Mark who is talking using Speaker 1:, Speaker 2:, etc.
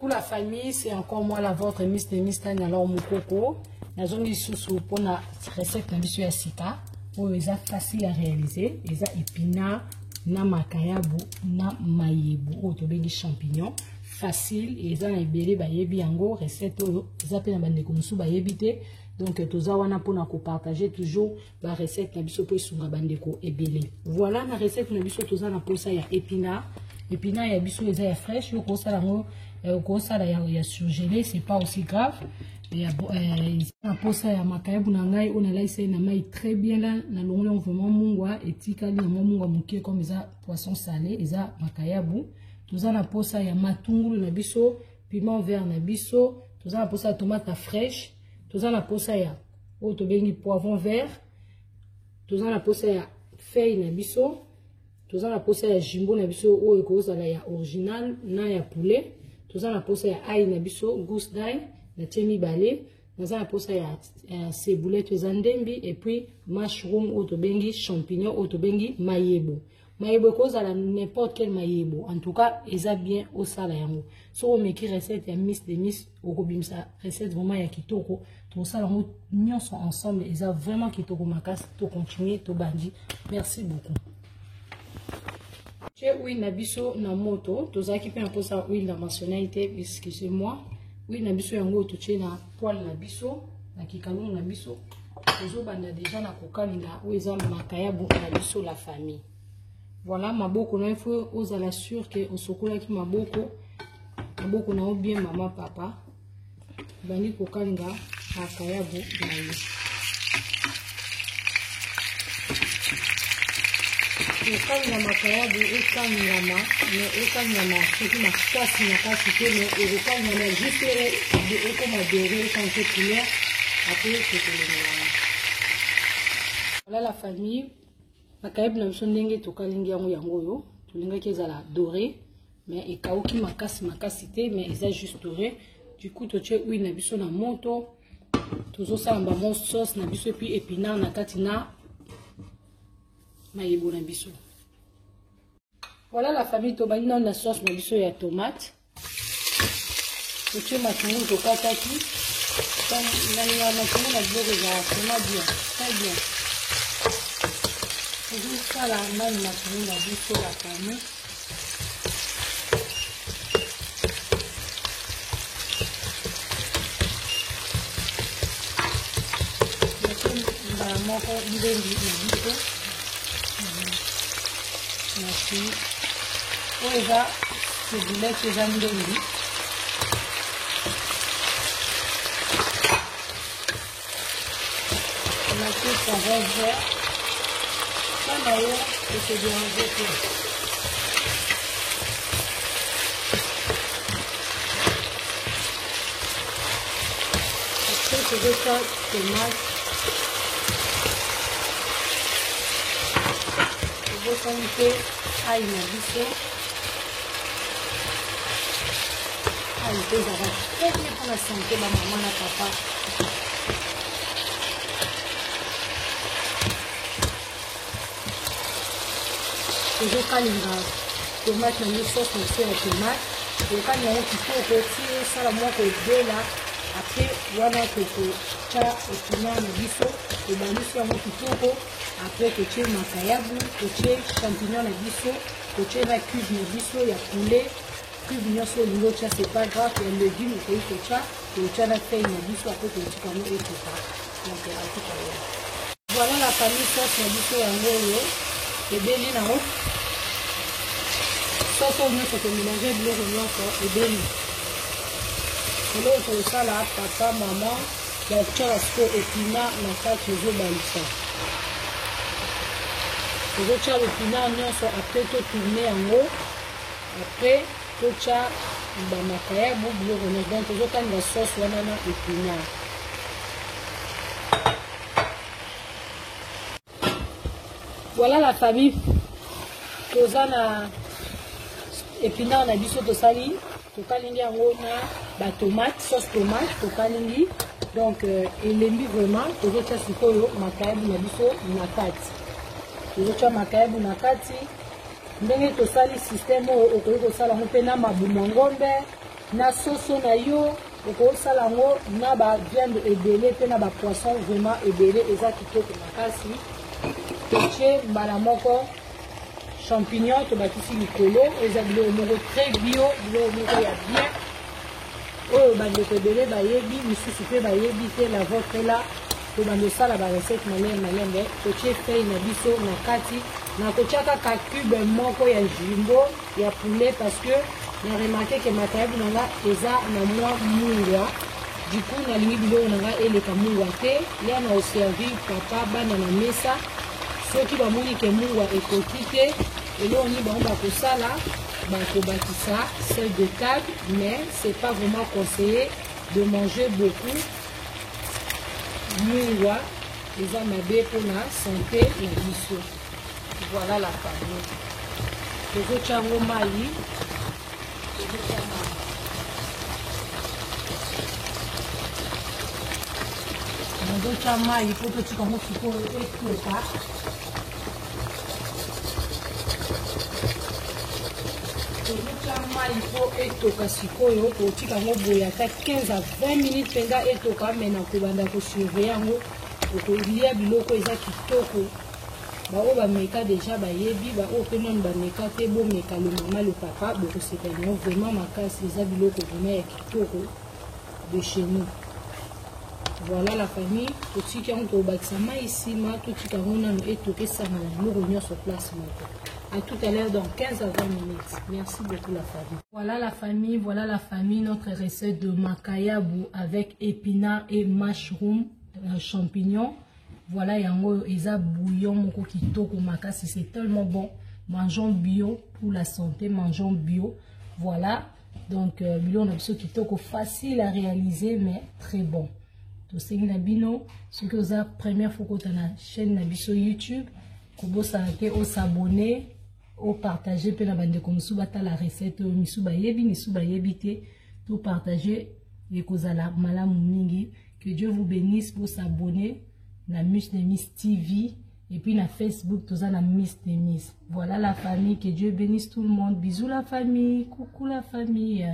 Speaker 1: Pour la famille, c'est encore moi la vôtre, Miss Demis Tania alors Mukoko. Nazongi lisusu mpona recette na biso ya sika oyo eza facile à réaliser, eza épinard na makayabu na mayebo oyo tobengi champignon facile, eza na ebele bayebi yango recette oyo, eza mpe na bandeko mosusu bayebi te. Donc toza wana mpona kopartage toujours ba recette na biso mpo esunga bandeko ebele. Voilà, na recette na biso toza na posa ya épinard. Épinard ya biso eza ya fraîche, yo kosala yango, kosala ya surgelé, c'est pas aussi grave. Ya, na posa ya makayabu na ngai oyo nalaisa ye na mai très bien là, na longoli yango vraiment mungwa etikali na mwa mungwa moke comme eza poisson salé, eza makayabu. Toza na posa ya matungulu na biso, piment vert na biso, toza na posa ya tomate na fraîche, toza na posa ya oyo tobengi poivron vert, toza na posa ya feuille na biso, toza na posa ya jumbo na biso oyo ekozala ya original na ya poulet, toza na posa ya ail na biso gousse d'ail na tie mibale, naza na posa ya ciboulette eza ndembi, et puis mushroom oyo tobengi champignon oyo tobengi mayebo. Mayebo ekozala n'importe quel mayebo, en tout cas eza bien osala yango. Soki omeki recette ya Miss de Miss, okobimisa recette vraiment ya kitoko. Tosala yango nyonso ensemble, eza vraiment kitoko makasi. To continuer, tobandi. Merci beaucoup. Tie huile na biso na moto, tozalaki mpe na mposa huile na mentionné te, excusez-moi. Huile na biso yango totie na poêle na biso, na kikalungu na biso. Tozobanda déjà na kokalinga oyo eza makayabu na biso la famille. Voilà, maboko na yo faut ozala sûr que osokolaki maboko, maboko na yo bien mama papa. Bandi kokalinga makayabu na yo. Kokalinga makayabu ekalingama, mais ekalingama soki makasi makasi te, mais ekokalingama juste ekoma doré, echange couleur, après tokolongola yango. Voilà la famille, makayabu na biso ndenge tokalingi yango yango oyo, tolingaki ezala doré, mais ekauki makasi makasi te, mais eza juste doré. Du coup totie huile na biso na moto, tozosala bango sauce na biso et puis épinard na kati na mayebo na biso. Voilà la famille, tobandi nano na sauce na biso ya tomate. Totie matungulu tokataki, nalinga matungulu na biloko ezala vraiment bien, très bien. Tozosala nanu matungulu na biso la famille. Mbala moko ndembi na biso. Merci. Oyo eza ciboulette, eza ndembi. Natie poivron vert. Mpona yo ese déranger te. Après tozotya tomate, tobosani mpe ail na biso. Ail mpe ezalaka très bien mpona santé ba mama na papa. Tozokalinga tomate na biso, sauce na biso ya tomate tokalinga yango kitoko ti esala mwa kobela. Après wana tokotya épinard na biso, tobandisi yango kitoko. Après totie makayabu, totie champignon na biso, totie na cube na biso ya poulet, cube nyonso olingi otya, c'est pas grave, ya légume okoki kotya, totya na feuille na biso, après totika yango ekoka. Donc à tout à l'heure. Voilà la famille, sauce na biso yango oyo ebeli nango. Sauce oyo nyonso tomélange biloko nyonso ebeli. Eloko tokosala papa mama ya kotyaka sikoyo épinard na kati, ozobalisa, tozotya épinard nyonso, après totourne yango, après totya bamakayabu biloko nyonso. Donc tozokalinga sauce wana na épinard. Voilà la famille, toza na épinard na biso tosali, tokalingi yango na batomate, sauce tomate tokalingi. Donc elembi vraiment. Tozotya sikoyo makayabu na biso na kati, tozotya makayabu na kati. Ndenge tosali système oyo, okoki kosala yango mpe na mabumu ya ngombe. na soso na yo, okosala yango na ba viande ebele mpe na ba poisson vraiment ebele, eza kitoko makasi. Totie mbala moko champignon, tobakisi likolo. Eza biloko moko très bio, biloko moko ya bien oyo bandeko ebele bayebi, misusu mpe bayebi te. La vôtre là, tobanda osala ba recette malembe malembe. Totie feuille na biso na kati, nakotia kaka cube moko ya jumbo ya poulet parce que na remarqué que makayabu na nga eza na mwa mungwa. Du coup nalingi biloko na nga eleka mungwa te. Ya na oservi papa bana na mesa, soki bamoni ke mungwa ekoki te, eloko nini bango bakosala? Bakobakisa sel de table, mais c'est pas vraiment conseillé de manger beaucoup mungwa, eza mabe mpona santé na biso. Voilà la famille, tozotya yango mai, tozotya mai, nazotya mai mpo totika yango sikoyo etoka. Tozotya mai mpo etoka sikoyo, totika yango boye ata 15 à 20 minutes mpenza etoka, me na kobanda kosurveille yango. Okolia biloko eza kitoko. Baoyo bameka deja bayebi, baoyo mpe nanu bameka te, bomeka. Le mama, le papa, bokosepela yango vraiment makasi. Eza biloko vraiment ya kitoko de chez nous. Voilà la famille, totiki yango, tobakisa mai nsima, totika yango nano etoka, esangana biloko nyonso place moko. À tout à l'heure dans 15 à 20 minutes. Merci beaucoup la famille. Voilà la famille, voilà la famille, notre recette de makayabu avec épinards et mushroom, champignons. Voilà yango eza bouillon moko kitoko makasi, c'est tellement bon. Mangeons bio pour la santé, mangeons bio. Voilà. Donc biloko na biso kitoko, facile à réaliser mais très bon. Tosengi na bino, soki oza première fois kota na chaîne na biso YouTube, kobosana te osabonner, opartage mpe na bandeko mosusu batala recette oyo, misusu bayebi, misusu bayebi te. Topartage, ekozala malamu mingi. Que Dieu vous bénisse. Bosabonner na Miss Nemis TV et puis na Facebook toza na Miss Nemis. Voilà la famille, que Dieu bénisse tout le monde. Bisous la famille, coucou la famille.